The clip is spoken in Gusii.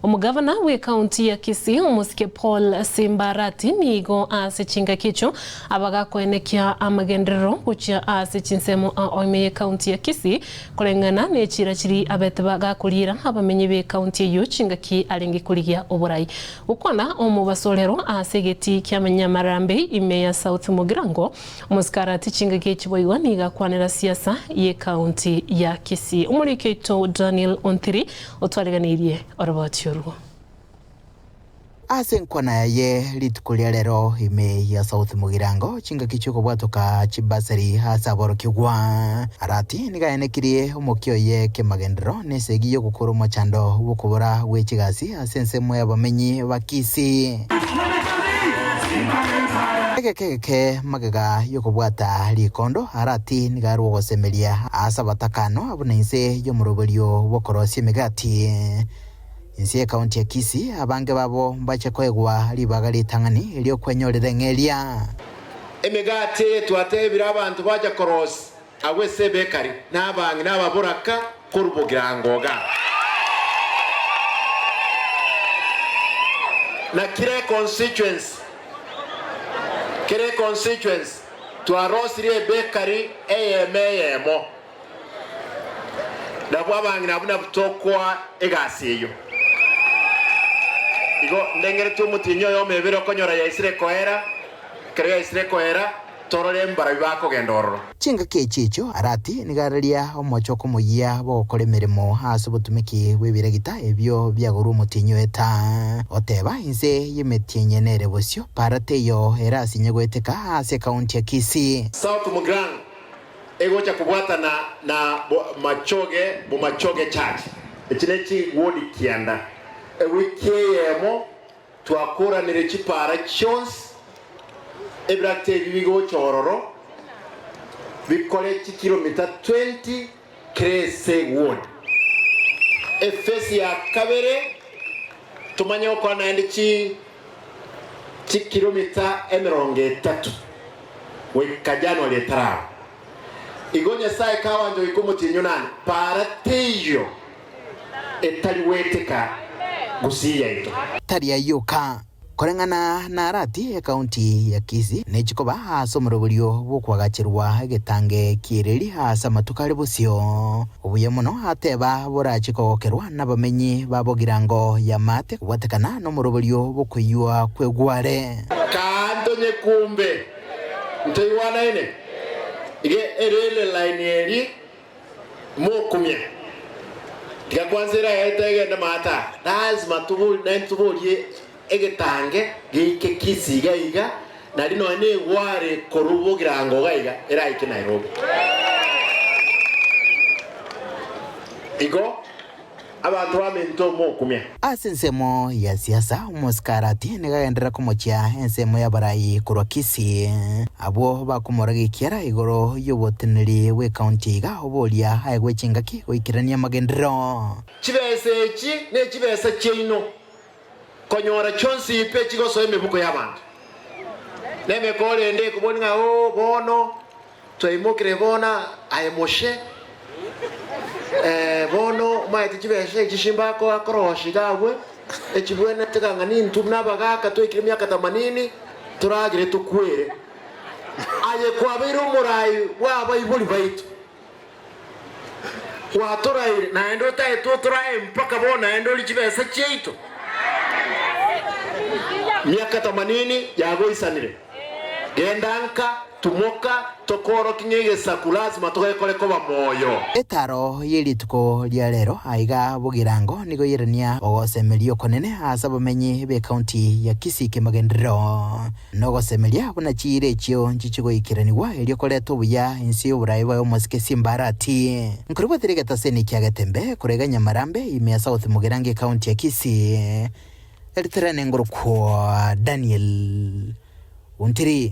Omogavana bw'ecounty ya Kisii omosike Paul Simba Arati nigo ase chingaki echio abagakoenekia amagenderero gochia ase chinsemo ao ime y'ecounty ya Kisii koreng'ana nechiira chiria abete bagakoriera abamenyi b'ecounty eyio chingaki arenge korigia oborai. Gokwana omobasorero ase egetii ki'Amanyamarambe ime ya South Mugirango, Omosike Arati chingaki echi boigo nigo akwanera siasa y'ecounty ya Kisii. Omoriki oito Daniel Ontiri otwareganeirie oroboti orwo. Ase enkwana yaye rituko ria rero ime ya South Mugirango chingaki chi'okobwatoka chibasari ase aborokigwa, Arati nigo aenekirie omokia oye kemagenderero nesegi y'ogokora omochando bw'okobora gwe chigasi ase ensemo y'abamenyi ba Kisii. Egeka egeke magega y'okobwata rikondo, Arati nigo arwe ogosemeria ase abatakano buna inse y'omoroberio bw'okorosia emegati. Inse y'ekaunti ya Kisii, abange babo mbache koegwa ribaga ritang'ani ri'okwenyorera eng'eria. Emegati eye twatebire abanto bacha korosia agwo ase ebekari, na abang'ina ababoraka korwa bogirango iga. Na kera econstituency, kera econstituency twarosirie ebekari eyemo eyemo. Nabwo abang'ina abwo nabwo tokoa egasi eyio. Igo ndengeretie omotienyi oyomo ebere okonyora yaisire koera, ekero yaisire koera, torore mbarabwo bakogenda ororo. Chingaki echi echio Arati nigo araria omochoko omoyia bw'ogokora emeremo ase obotumeki bw'ebiragita ebio biagorwa omotienyi o Eta. Oteba, Inse y'emetienyi ene ere bosio, para teiyo erasinye goeteka ase ekaunti ya Kisii. South Mugirango egocha kobwatana na Bomachoge, Bomachoge Church. Echi ne chigwodi kianda. Ewiki eyemo twakoranire chipara chionsi, ebiragita ebi bigocha ororo bikore chikilomita 20 kera ase ewodi. Efesi ya kabere tomanye gokora naende chi chikilomita 30 goika January etaraba. Igo Nyasae kawancha goika omotienyi onane, para teiyo etari goeteka gusii yaito. Tari ayio oka. Koreng'ana na Arati, ekaunti ya Kisii nechi koba ase omoroberio bw'okoagacherwa egetange ki'ereri ase amatuko are bosio. Obuya mono ateba borache kogokerwa nabamenyi ba Bogirango ya Maate kobwatekana nomoroberio bw'okoiywa kw'egware. Kaa ntonyekumbe ntoigwanaine, iga erele line eri mokumia. Tiga kwanza eraete egende maate aa, lazima tobori naende toborie egetange geike Kisii iga iga, nari nonya na egware korwa Bogirango iga iga eraike Nairobi. Igo abanto baminto mokumia. Ase ensemo ya siasa, omoskarati nigo agenderera komochia ensemo y'abarai korwa Kisii, abwo bakomora gekiara igoro y'oboteneneri bw'ecounty iga oboria aegwe chingaki goikerania amagenderero. Chibesa echi nechibesa chiaino, konyora chionsi pi echigosoa emebuko y'abanto. Nemekoro ende ekobori ng'a oo bono Twaimokire bono aye Moshe, ee, bono omaete chibesa echi chimbakoa korosia iga agwo, echibwenerete ng'a nintwe buna abagaaka twaikire emiaka themanini, toragere tokwere. Aye kwabeire omorai bw'abaibori baito, gwatoraire, naende otaete otorae mpaka bono naende orie chibesa chiaito. Miaka themanini yagoisanire. Genda nka, tumoka, tokoorokie ng'a egesaku lasima togekore koba moyo. Etaro ye rituko ria rero aiga Bogirango nigo yerania ogosemeria okonene ase abamenyi b'ecounty ya Kisii kemagenderero nogosemeria buna chiira echio nchichigoikeranigwa erio koreta obuya inse y'oboraai bwaye omosike Simba Arati. Nkoribwatire egetaseni kia Getembe korwa iga Nyamarambe ime ya South Mugirango ecounty ya Kisii. Eritere nengorokwa Daniel Ontiri.